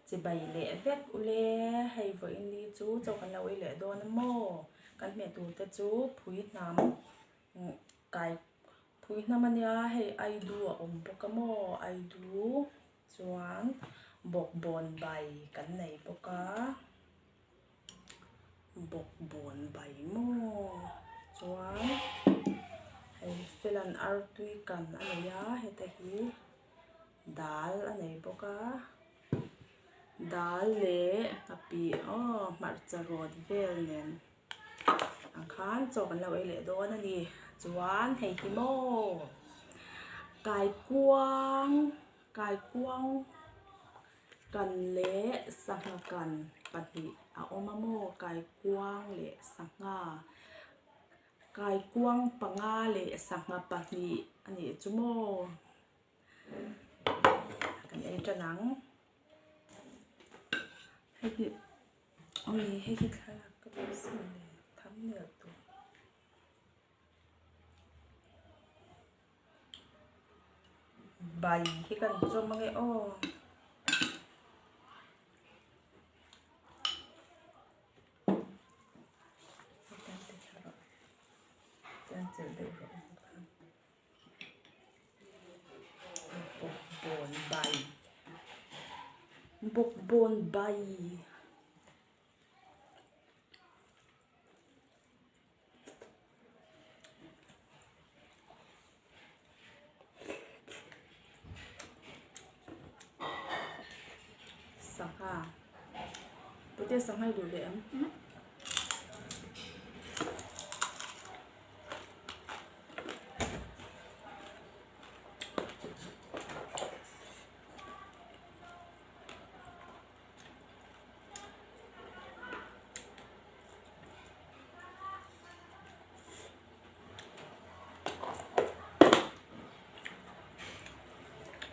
Chibai leh vek ule, hei vawiin ni chu chaw kan lo ei leh dawn a maw? Kan hmeh tur te chu phui hnam kai phui hnam a nia hei aidu a awm bawk a maw aidu chuan bawkbawn bai kan nei bawk a bawkbawn bai maw chuan hei felan artui kan a nei a heta hi. Dal a nei bawk a dal leh nghapih aw hmarcha rawt vel nen ang khan chaw kan lo ei leh dawn a ni chuan hei hi maw kaikuang kaikuang kan leh sangha kan pahnih a awm a maw kaikuang leh sangha kaikuang panga leh sangha pahnih a nih chu maw. Kan ei tan ang hei hi ui hei hi thlalak ka duh sin le thumbnail tur bai hi kan chawm ange aw. Bawkbawn bai bawkbawn bai sangha pute sangha i duh leh em.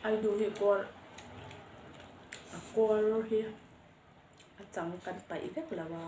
Ai duh hi kawr a kawr hi a chang kan paih vek lo a.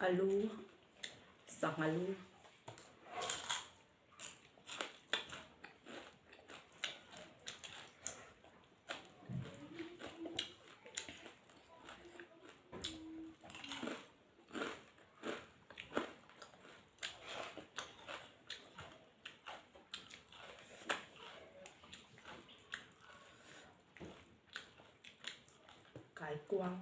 Alu sangha lu. Kaikuang.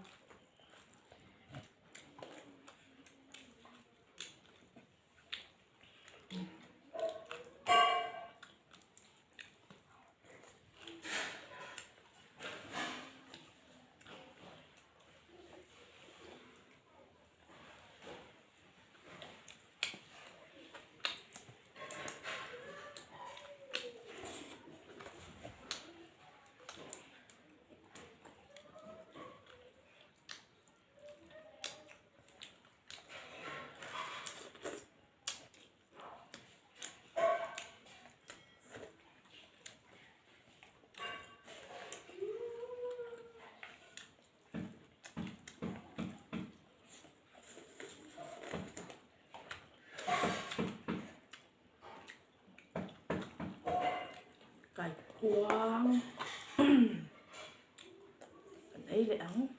Kuang kan ei leh ang.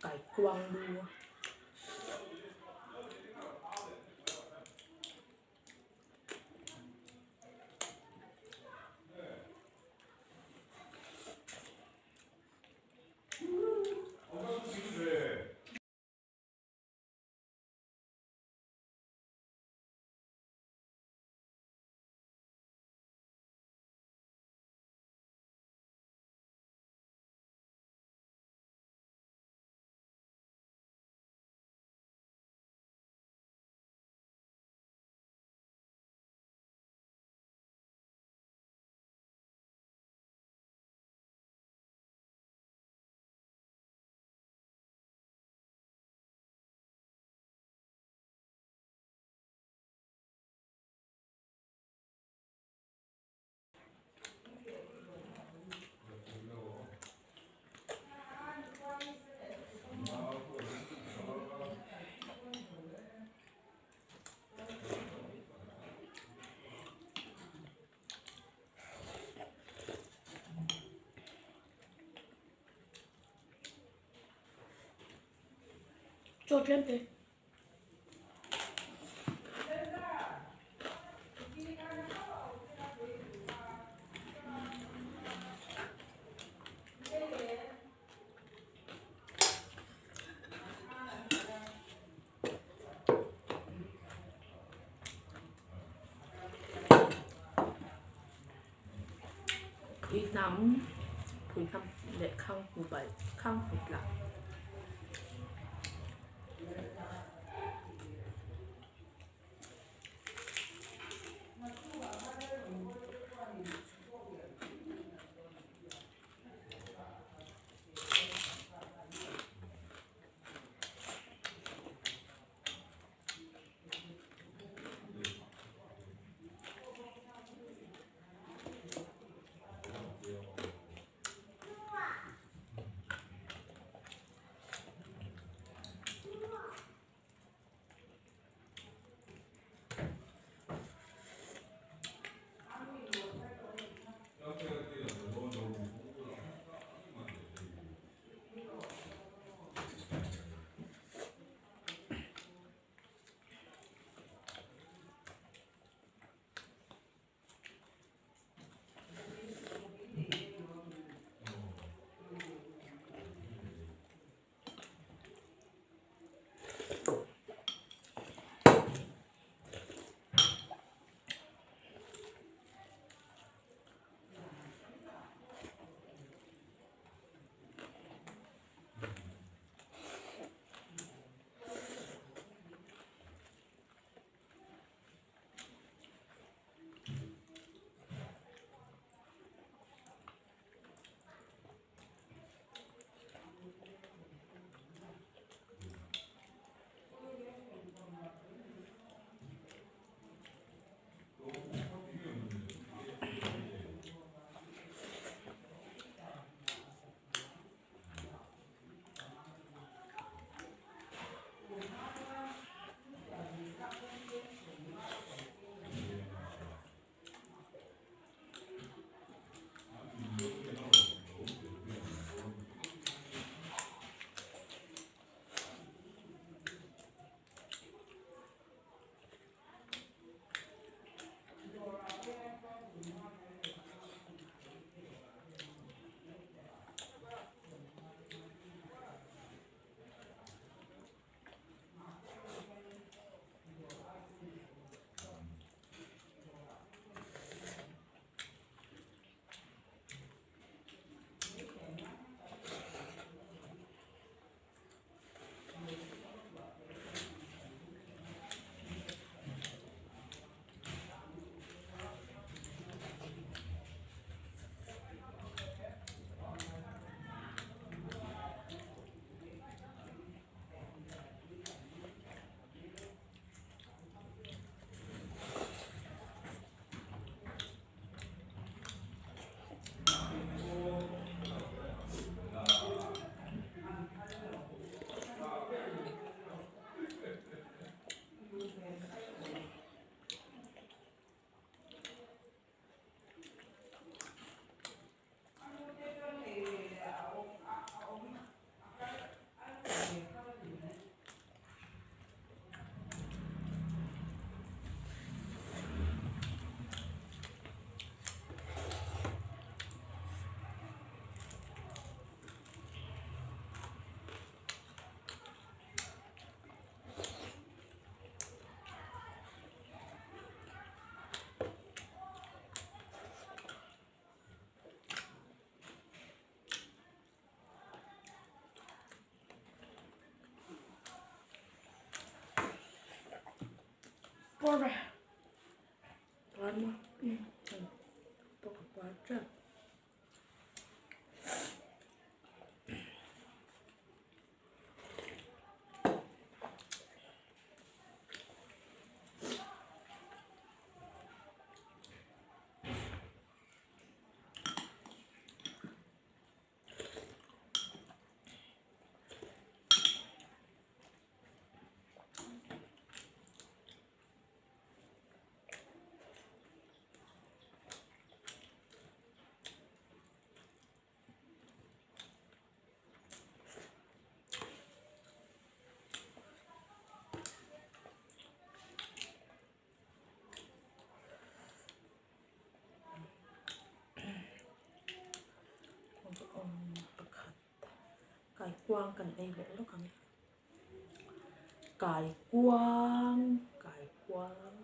Kaikuang lu. Chaw tlem te. Phui hnam phui hnam leh khanghu balh khanghu tlah. Puar ve. Puar maw? Pawh ka puar teuh. Pakhat kaikuang kan ei leh lawk ang kaikuang kaikuang.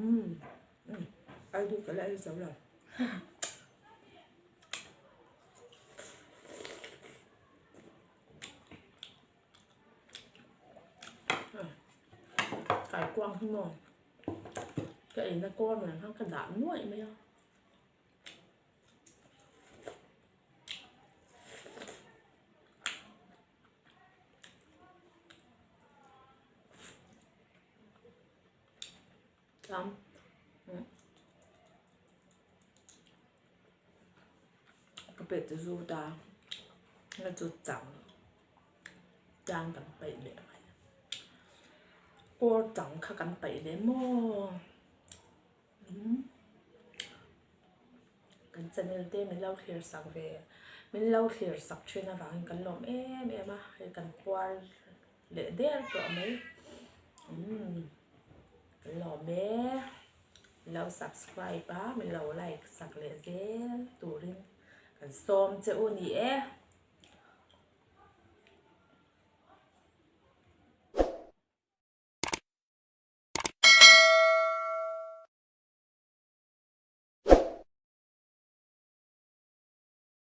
Umm ai duh ka la ei zo lo. Kaikuang hi maw ka eina corner kha ka dah nuaih mai a. Chuan ka pet zut a na chu chang chang kan paih leh mai a kawr chang kha kan paih leh maw. Kan channel te min lo thlir sak ve min lo thlir sak thin avangin kan lawm em em a hei kan puar leh der tawh mai umm kan lawm e min lo subscribe a min lo like sak leh zel turin kan sawm che u ni e.